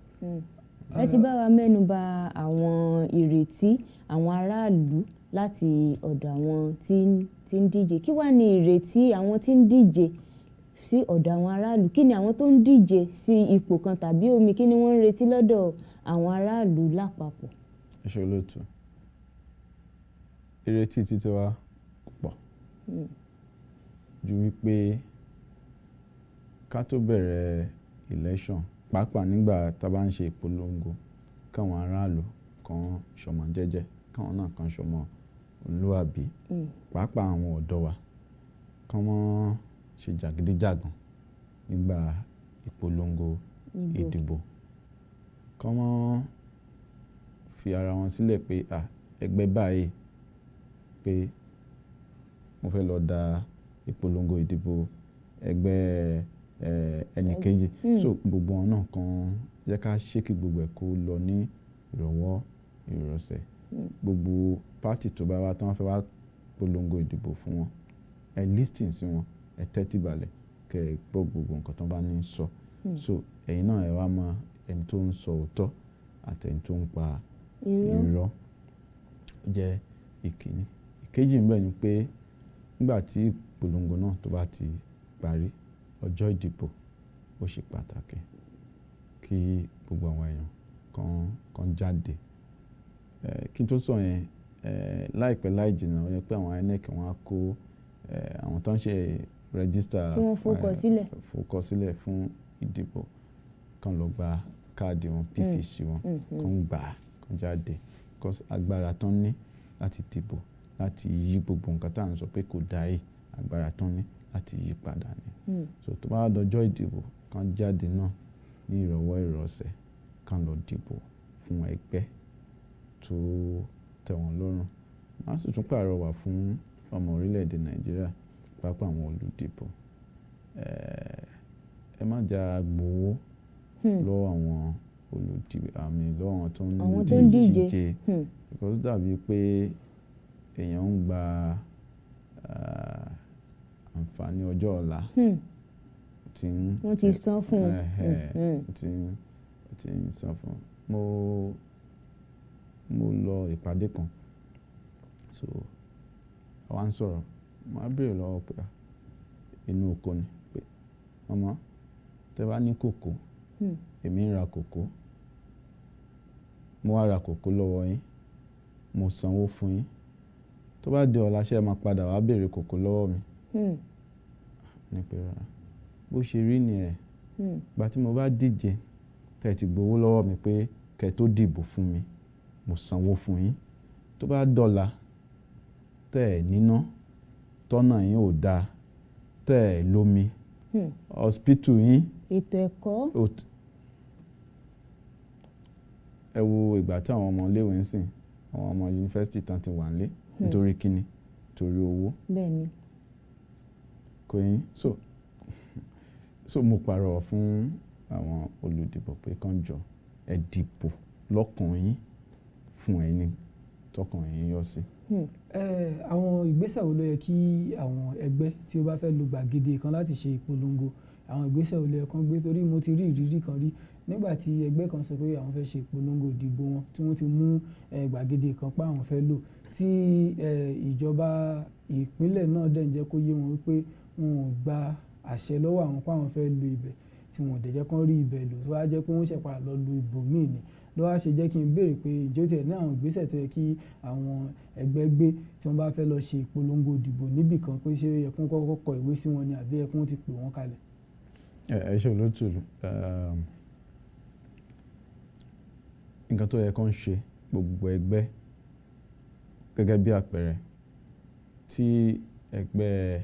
Ẹ ti bá wa mẹ́nu bà àwọn ìrètí àwọn aráàlú láti ọ̀dọ̀ àwọn tí ń díje. Kí wá ní ìrètí àwọn tí ń díje sí ọ̀dọ̀ àwọn aráàlú? Kí ni àwọn tó ń díje sí ipò kan tàbí omi, kí ni wọ́n ń retí lọ́dọ̀ àwọn aráàlú lápapọ̀? Ẹ ṣé olóòtú. Ìrètí títí wa kò pọ̀ ju wípé ká tó bẹ̀rẹ̀ election, pàápàá nígbà tá a bá ń ṣe ìpolongo, káwọn aráàlú kan ṣọmọ jẹ́jẹ́, káwọn náà kan ṣọmọ olúàbí, pàápàá àwọn ọ̀dọ́ wa, kán mọ́ ṣe jàgídíjàgan nígbà ìpolongo Ìbò. ìdìbò, kán mọ́ fi ara wọn sílẹ̀ pé, à, ẹgbẹ́ báyìí, pé mo fẹ́ lọ da ìpolongo ìdìbò ẹgbẹ́ ẹnì kejì. So gbogbo wọn náà kan jẹ́ ká ṣe kí gbogbo ẹ̀ kó lọ ní ìrọ̀wọ́ ìrọ̀sẹ̀. Gbogbo party tó bá wá tí wọ́n fẹ́ wá polongo ìdìbò fún wọn, ẹ listen sí wọn, ẹ tẹ́tí balẹ̀ kẹ́ ẹ gbọ́ gbogbo nǹkan tó bá ní sọ. So ẹ̀yin náà ẹ wá mọ ẹni tó ń sọ òótọ́ àti ẹni tó ń pa Irọ́. irọ́. Ó jẹ́ ìkíní. Ìkejì ńbẹ̀ ni pé nígbà tí ìpolongo náà tó bá ti parí, ọjọ́ ìdìbò, ó ṣe pàtàkì kí gbogbo àwọn èèyàn kan jáde. Kí n tó sọ yẹn, láìpẹ́ láì jìnnà, ó yẹ pé àwọn INEC wọ́n á kó àwọn tó ń ṣe register, Tí wọ́n forúkọ sílẹ̀. forúkọ sílẹ̀ fún ìdìbò, kán lọ gba káàdì wọn, PVC wọn, kán gbà á, kán jáde. Because agbára tán ní láti dìbò, láti yí gbogbo nǹkan tí à ń sọ pé kò dáa yìí, agbára tán ní láti yí padà ni. So tó bá dọjọ́ ìdìbò, kán jáde náà ní ìrọ̀wọ́ ìrọ̀sẹ̀, kán lọ dìbò fún ẹgbẹ́ tó tẹ́ wọn lọ́rùn. Màá sì tún pàrọwà fún ọmọ orílẹ̀-èdè Nàìjíríà, pàápàá àwọn olùdìbò. Ẹ má jẹ́ á gbowó lọ́wọ́ àwọn olùdìbò, àmì lọ́wọ́ àwọn tó ń Àwọn tó ń díje. díje. Because ó dàbí pé èèyàn ń gba àǹfààní ọjọ́ ọ̀la tí ń Wọ́n ti san fún un. tí ń san fún un. Mo lọ ìpàdé kan, so àwa ń sọ̀rọ̀, mo á béèrè lọ́wọ́ pé, ah, inú oko ni, pé màmá, tẹ́ bá ní kòkó, èmi ń ra kòkó, mo wá ra kòkó lọ́wọ́ yín, mo sanwó fún yín, tó bá di ọ̀la, ṣé ẹ máa padà wá béèrè kòkó lọ́wọ́ mi? Ní pé rárá. Bó ṣe rí nìyẹn. Ìgbà tí mo bá díje, tẹ́ ẹ ti gbowó lọ́wọ́ mi pé kẹ́ ẹ tó dìbò fún mi, mo sanwó fún yín, tó bá dọ̀la, tẹ́ ẹ níná, tọ́nà yín ò dáa, tẹ́ ẹ lómi, hospital yín, ètò ẹ̀kọ́. Ẹ wo ìgbà tí àwọn ọmọ iléèwé ń sìn, àwọn ọmọ yunifásitì tán ti wà nílé. Nítorí kíni? Torí owó. Kò yín. So mo pàrọwà fún àwọn olùdìbò pé kán jọ, ẹ dìbò lọ́kàn yín fún ẹni tọkàn yín yọ sí. Àwọn ìgbésẹ̀ wo ló yẹ kí àwọn ẹgbẹ́ tí ó bá fẹ́ lo gbàgede kan láti ṣe ìpolongo, àwọn ìgbésẹ̀ wo ló yẹ kán gbé? Torí mo ti rí ìrírí kan rí nígbà tí ẹgbẹ́ kan sọ pé àwọn fẹ́ ṣe ìpolongo ìdìbò wọn, tí wọ́n ti mú gbàgede kan pé àwọn fẹ́ lò, tí ìjọba ìpínlẹ̀ náà dẹ̀ ń jẹ́ kó yé wọn wípé wọn ò gba àṣẹ lọ́wọ́ àwọn pé àwọn fẹ́ lo ibẹ̀, tí wọn ò dẹ̀ jẹ́ kán rí ibẹ̀ lò, tó wá jẹ́ pé wọ́n ṣẹ̀ padà lọ lo ibòmíì ni. Ló wá ṣe jẹ́ kí n béèrè pé ǹjẹ́ ó tiẹ̀ ní àwọn ìgbésẹ̀ tó yẹ kí àwọn ẹgbẹ́ gbé tí wọ́n bá fẹ́ lọ ṣe ìpolongo ìdìbò níbì kan, pé ṣé ó yẹ kí wọ́n kọ́kọ́ kọ ìwé sí wọn ni, àbí yẹ kí wọ́n ti pè wọ́n kalẹ̀? Ẹ ṣe, olóòtú. Nǹkan tó yẹ kán ṣe gbogbo ẹgbẹ́, gẹ́gẹ́ bí àpẹẹrẹ, tí ẹgbẹ́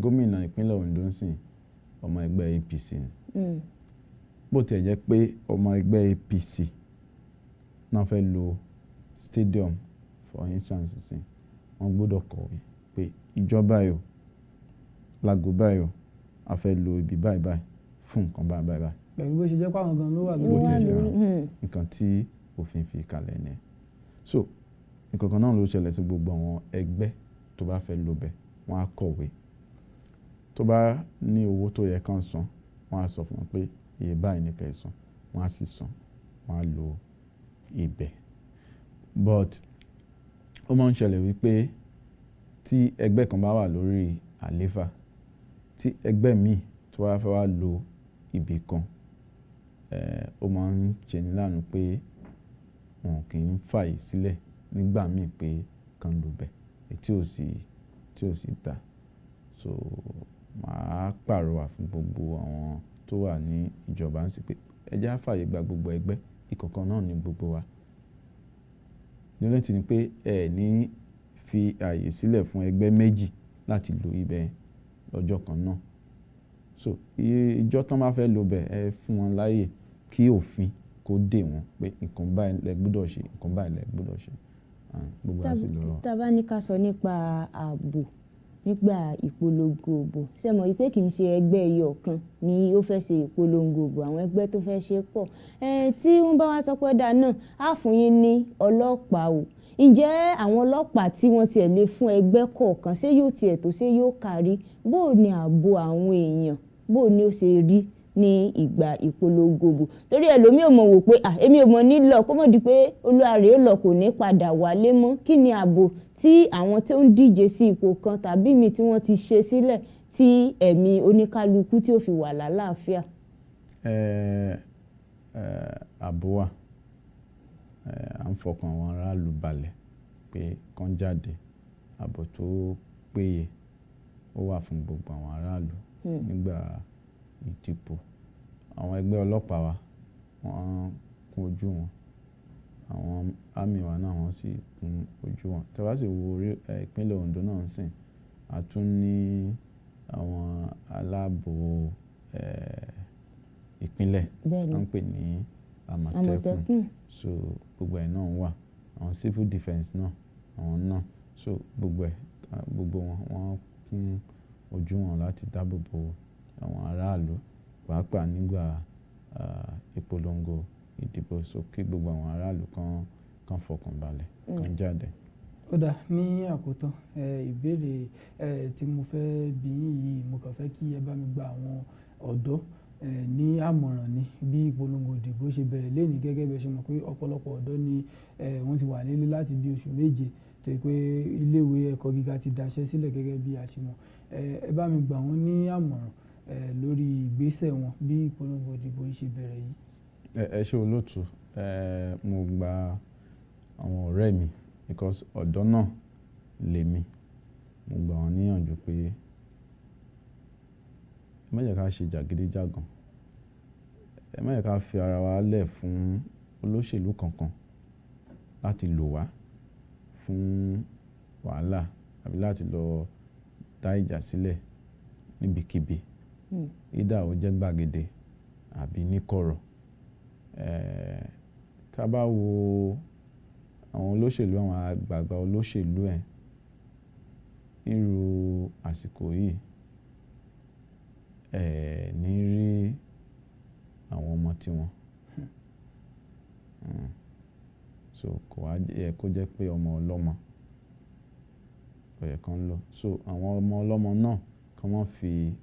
gómìnà ìpínlẹ̀ Ondo ń sìn, ọmọ ẹgbẹ́ APC ni. Bó tiẹ̀ jẹ́ pé ọmọ ẹgbẹ́ APC náà fẹ́ lo stadium, for instance sìn, wọ́n gbọ́dọ̀ kọ̀wé pé ìjọba yìí o, láago báyìí o, a fẹ́ lo ibi báyìí báyìí fún nǹkan báyìí báyìí báyìí. Pẹ̀lú bó ṣe jẹ́ pé àwọn gan ló wà Bó lórí tiẹ̀ jẹ́ ìjọba. wọn. Nǹkan tí òfin fi kalẹ̀ ni. So nǹkan kan náà ló ṣẹlẹ̀ sí gbogbo àwọn ẹgbẹ́ tó bá fẹ́ lo bẹ̀, wọ́n á kọ̀wé. Tó bá ní owó tó yẹ kán san, wọ́n á sọ fún wọn pé iye báyìí ni kẹ́ ẹ san, wọ́n á sì san, wọ́n á lo ibẹ̀. But ó máa ń ṣẹlẹ̀ wípé tí ẹgbẹ́ kan bá wà lórí àléfà, tí ẹgbẹ́ míì tó bá fẹ́ wá lo ibì kan, ó máa ń ṣe ní láàánú pé wọn kì í fààyè sílẹ̀ nígbà míì pé kán lò bẹ̀, èyí tí ò sì dá. So màá pàrọwà fún gbogbo àwọn tó wà ní ìjọba ń sí pé ẹ jẹ́ á fààyè gba gbogbo ẹgbẹ́, ìkọ̀kan náà ni gbogbo wa. The only thing ni pé ẹ ní fi ààyè sílẹ̀ fún ẹgbẹ́ méjì láti lo ibẹ̀ lọ́jọ́ kan náà. So iye ìjọ tán bá fẹ́ lò bẹ̀, ẹ fún wọn láàyè, kí òfin kó dè wọ́n pé nǹkan báyìí lẹ gbọ́dọ̀ ṣe, nǹkan báyìí lẹ gbọ́dọ̀ ṣe. And gbogbo á sì lọ. Tá bá ní ká sọ nípa ààbò nígbà ìpolongo ìbò, ṣé mọ̀ wípé kì í ṣe ẹgbẹ́ ẹyọ kan ni ó fẹ́ ṣe ìpolongo ìbò, àwọn ẹgbẹ́ tó fẹ́ ṣe pọ̀. Tí wọ́n bá wá sọ pé dáa náà, á fún yín ní ọlọ́pàá o, ǹjẹ́ àwọn ọlọ́pàá tí wọ́n tiẹ̀ lè fún ẹgbẹ́ kọ̀ọ̀kan, ṣé yóò tiẹ̀ tó, ṣé yóò kárí? Bó o ní ààbò àwọn èèyàn, bó o ní ó ṣe rí ní ìgbà ìpolongo ìbò? Torí ẹlòmíì ò mọ̀ wò pé, à, èmi ò mọ̀ nílò kó mọ̀ di pé olúwa rẹ̀ ó lọ, kò ní padà wálé mọ́. Kí ni ààbò tí àwọn tó ń díje sí ipò kan tàbí mi tí wọ́n ti ṣe sílẹ̀ tí ẹ̀mí oníkálukú tí ó fi wà lálàáfíà? Ẹ ẹ ààbò wà. À ń fọkàn àwọn aráàlú balẹ̀ pé kán jáde, ààbò tó péye ó wà fún gbogbo àwọn aráàlú nígbà ìdìbò. Àwọn ẹgbẹ́ ọlọ́pàá wa, wọ́n kún ojú wọn. Àwọn army wa náà, wọ́n sì kún ojú wọn. Tí a bá sì wo orí ìpínlẹ̀ Ondo náà ń sìn, a tún ní àwọn aláàbò ìpínlẹ̀ wọ́n ń pè ní Àmọ̀tẹ́kùn. Àmọ̀tẹ́kùn. So gbogbo ẹ̀ náà wà. Àwọn civil defence náà, àwọn náà. So gbogbo ẹ̀, gbogbo wọn, wọ́n kún ojú wọn láti dáàbò bo àwọn aráàlú, pàápàá nígbà ìpolongo ìdìbò. So kí gbogbo àwọn aráàlú kan fọkàn balẹ̀, kan jáde. Ó dáa, ní àkótán, ìbéèrè tí mo fẹ́ bi yín yìí, mo kàn fẹ́ kí ẹ bá mi gba àwọn ọ̀dọ́ Ní àmọ̀ràn ni bí ìpolongo ìdìbò ṣe bẹ̀rẹ̀ lénìí, gẹ́gẹ́ bí ẹ ṣe mọ̀ pé ọ̀pọ̀lọpọ̀ ọ̀dọ́ ni wọ́n ti wà nílé láti bí oṣù 7, tó yẹ pé iléèwé ẹ̀kọ́ gíga ti daṣẹ́ sílẹ̀ gẹ́gẹ́ bí a ṣe mọ̀. Ẹ bá mi gbà wọ́n ní àmọ̀ràn lórí ìgbésẹ̀ wọn bí ìpolongo ìdìbò yìí ṣe bẹ̀rẹ̀ yìí. Ẹ ṣé olóòtú. Mo gba àwọn ọ̀rẹ́ mi, because ọ̀dọ́ náà lèmi, mo gbà wọ́n níyànjú pé ẹ má jẹ́ ká ṣe jàgídíjàgan, ẹ má jẹ́ ká fi ara wa lẹ̀ fún olóṣèlú kankan láti lò wá fún wàhálà àbí láti lọ dá ìjà sílẹ̀ níbikíbi, ìdá ó jẹ́ gbàgede àbí níkọ̀rọ̀. Tá a bá wo àwọn olóṣèlú, àwọn àgbààgbà olóṣèlú ẹ̀ nírú àsìkò yìí, ẹ̀ ní rí àwọn ọmọ tiwọn. So kò wá yẹ kó jẹ́ pé ọmọ ọlọ́mọ kò yẹ kán lò. So àwọn ọmọ ọlọ́mọ náà kán má fi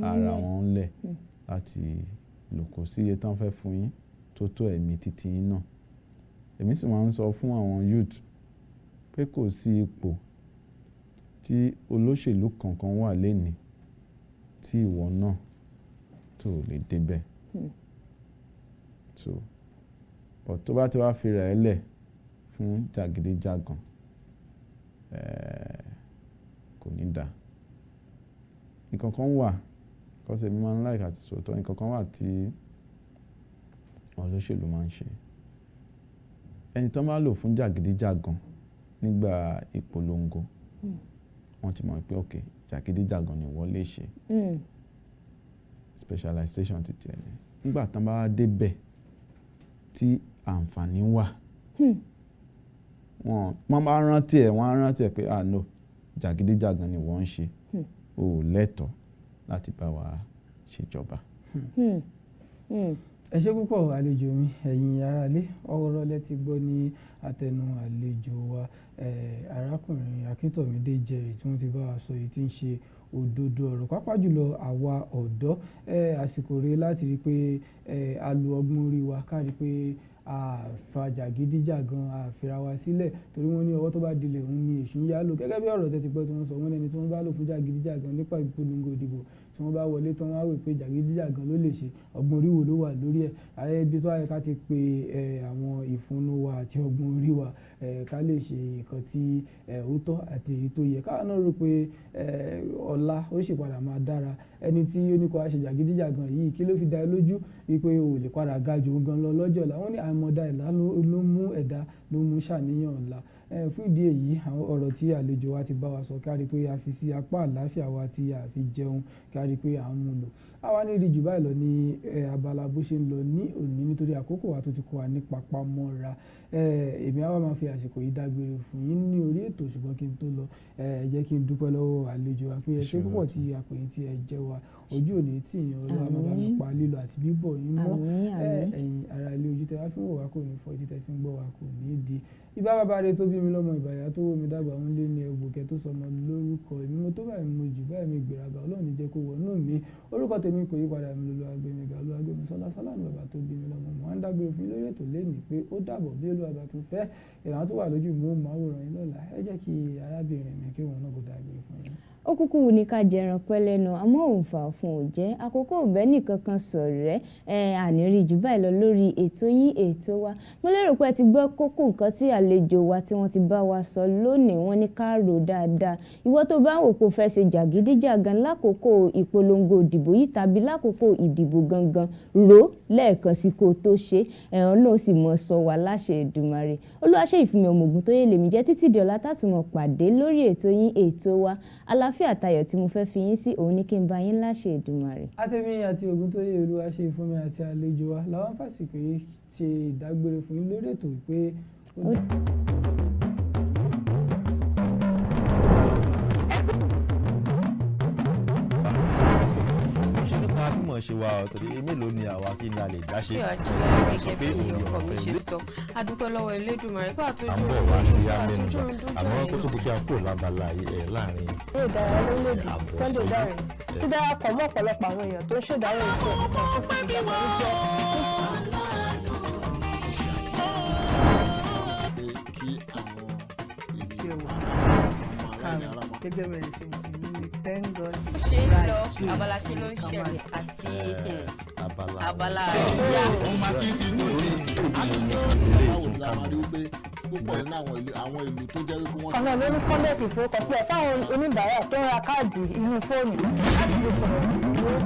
ara wọn lẹ̀ láti lò. Kò sí iye tán fẹ́ fún yín tó tó ẹ̀mí titi yín náà. Èmi sì máa ń sọ fún àwọn youth pé kò sí ipò tí olóṣèlú kankan wà lénìí tí ìwọ náà tó lè débẹ̀. So but tó bá ti wá fi rẹ̀ ẹ́ lẹ̀ fún jàgídíjàgan, kò ní dà. Nǹkan kan wà, because èmi máa ń like àti sòótọ́, nǹkan kan wà tí àwọn olóṣèlú máa ń ṣe. Ẹni tí wọ́n bá lò fún jàgídíjàgan nígbà ìpolongo, wọ́n ti mọ̀ pé okay, jàgídíjàgan ni wọ́n lè ṣe. Specialization ti tiẹ̀ ni. Nígbà tí wọ́n bá dé bẹ̀ tí àǹfààní wà, wọ́n bá rántí ẹ̀, wọ́n á rántí ẹ̀ pé ah no, jàgídíjàgan ni wọ́n ń ṣe. O ò lẹ́tọ̀ọ́ láti bá wa ṣèjọba. Ẹ ṣé púpọ̀ àlejò mi. Ẹ̀yin aráalé, ọ̀rọ̀ lẹ ti gbọ́ ní àtẹnu àlejò wa, arákùnrin Akíntọ̀mídé Jerry, tí wọ́n ti bá wa sọ èyí tí ń ṣe òdodo ọ̀rọ̀, pàápàá jùlọ àwa ọ̀dọ́. Àsìkò rèé láti rí i pé a lo ọgbọ́n orí wa, ká rí i pé a fa jàgídíjàgan, a fira wa sílẹ̀, torí wọ́n ní ọwọ́ tó bá dilẹ̀ òun ni èṣù ń yá lò. Gẹ́gẹ́ bí ọ̀rọ̀ tẹ́ ti gbọ́ tí wọ́n sọ, wọ́n ní ẹni tí wọ́n bá lò fún jàgídíjàgan nípa ìpolongo ìdìbò, tí wọ́n bá wọlé tán, wọ́n á wò pé jàgídíjàgan ló lè ṣe, ọgbọ́n orí wo ló wà lórí ẹ̀. Ayé ibi tó yẹ ká ti pe àwọn ìfúnnu wa àti ọgbọ́n orí wa, ká lè ṣe nǹkan tí ó tọ́ àti èyí tó yẹ. Ká náà rò pé ọ̀la ó sì padà máa dára. Ẹni tí ó ní kó wá ṣe jàgídíjàgan yìí, kí ló fi dá ẹ lójú wípé o ò lè padà ga jù òun gan lọ lọ́jọ́ ọ̀la? Wọ́n ní àìmọ̀dá ẹ̀dá ló mú ẹ̀dá ló mú ṣàníyàn ọ̀la. Fún ìdí èyí, àwọn ọ̀rọ̀ tí àlejò wa ti bá wa sọ, ká rí pé a fi sí apá àlàáfíà wa tí a fi jẹun, ká rí pé à ń mú lò. A wá ní rí jù báyìí lọ ní abala bó ṣe ń lọ ní òní, nítorí àkókò wa tó ti kó wa ní papamọ́ra. Èmi á wá máa fi àsìkò yìí dágbére fún yín ní orí ètò, ṣùgbọ́n kí n tó lọ, ẹ jẹ́ kí n dúpẹ́ lọ́wọ́ àlejò wa pé ẹ ṣé púpọ̀ tí a pè yín tí ẹ jẹ́ wa. Ojú òní tì yín, Olúwa máa bá mi pa lílọ àti bíbọ̀ yín mọ́. Ẹ̀yin ará ilé, ojú tẹ wá fi ń wò wá kò ní fọ́, etí tẹ fi ń gbọ́ wá kò ní di. Ìbá bàbá rẹ tó bí mi lọ́mọ, ìbàyà tó wò mí dàgbà, ń lé ní ẹgbòkẹ́ tó sọmọ lórúkọ. Èmi mo tó báyìí, mo jù báyìí, mi gbéraga, Ọlọ́run ní jẹ́ kó wọnú mi. Orúkọ tèmi kò yí padà, mi lọ́lọ́ agbẹ́míga, Olúwagbémisọ́lá Sọ́lá ni bàbá tó bí mi lọ́mọ. Mo wá ń dágbére fún yín lórí ètò lénìí pé ó dàbọ̀. Bí Olúwa bá tún fẹ́, ìlànà tó wà lójú mú màwòrán yín lọ́la. Ẹ jẹ́ kí arábìnrin mi kí òun náà kó dágbére fún yín. Ó kúkú wù ní ká jẹran pẹ́ lẹ́nu, àmọ́ òǹfà fún ò jẹ́ àkókò òbẹ́ nìkan kan sọ̀rẹ́ ẹ. Àní rí jù báyìí lọ lórí ètò yín, ètò wa. Mo lérò pé ẹ ti gbọ́ kókó nǹkan tí àlejò wa tí wọ́n ti bá wa sọ lónìí. Wọ́n ní ká rò dáadáa. Ìwọ tó bá ń wò kó fẹ́ ṣe jàgídíjàgan lákòókò ìpolongo ìdìbò yìí tàbí lákòókò ìdìbò gangan, rò lẹ́ẹ̀kan sí kó tó ṣe. Ẹ̀hún ló sì mọ̀ sọ wá láṣẹ Èdùmàrè. Olúwaṣẹ́ ìfúnmi ọmọ Ògùn tó yẹ lèmi jẹ́. Títí di ọ̀la tátùmọ̀ pàdé lórí ètò yín, ètò wa, àlàáfíà àtayọ̀ tí mo fẹ́ fi yín sí òun ní kí n bá yín láṣẹ Èdùmàrè. Àtẹ̀mí àti Ògúntóyè Olúwaṣe ìfúnmi àti àlejò wa làwọn fàsìkò yìí ṣe ìdágbére fún yín lórí ètò pé ó Ṣe nípa mímọ̀. mímọ̀ ṣe wa o, torí mélòó ni àwa, kí ni a lè dá ṣe? Bí Ajílẹ̀, Sọ gẹ́gẹ́ pé bí òní ọkọ mi ọ̀fẹ́ ṣe ilé sọ, a dúpẹ́ lọ́wọ́ Elédùmarè pé à àtúntò ń bọ̀ wá ní yá mẹ́nuba, àtúntò àmọ́ kó tó di pé a kúrò lábala yìí, ẹ̀ láàrin Eré ìdárayá lórílẹ̀‐èdè àbọ̀ Sunday ìṣẹ́jú. Dare dídarapọ̀ mọ́ ọ̀pọ̀lọpọ̀ àwọn èèyàn tó ń ṣèdárò ikú ẹ̀ tó sì ti ìbànújẹ́. Pé kí àwọn Kí ẹ ènìyàn wà ọmọ aláìní ara máa Gẹ́gẹ́ bẹ́ẹ̀ ṣe mọ̀, èmi ni thank God. Bó ṣe ń lọ, abala ṣe ló ń ṣẹlẹ̀ àti abala abala àríyá. Báwo ni a máa rí wípé púpọ̀ nínú àwọn ìlú tó jẹ́ wípé wọ́n Kan náà ló ní kọ́ńdẹ̀tì ìforúkọsílẹ̀ fáwọn oníbàárà tó ń ra káàdì inú fóònù láti fi sọ̀rọ̀.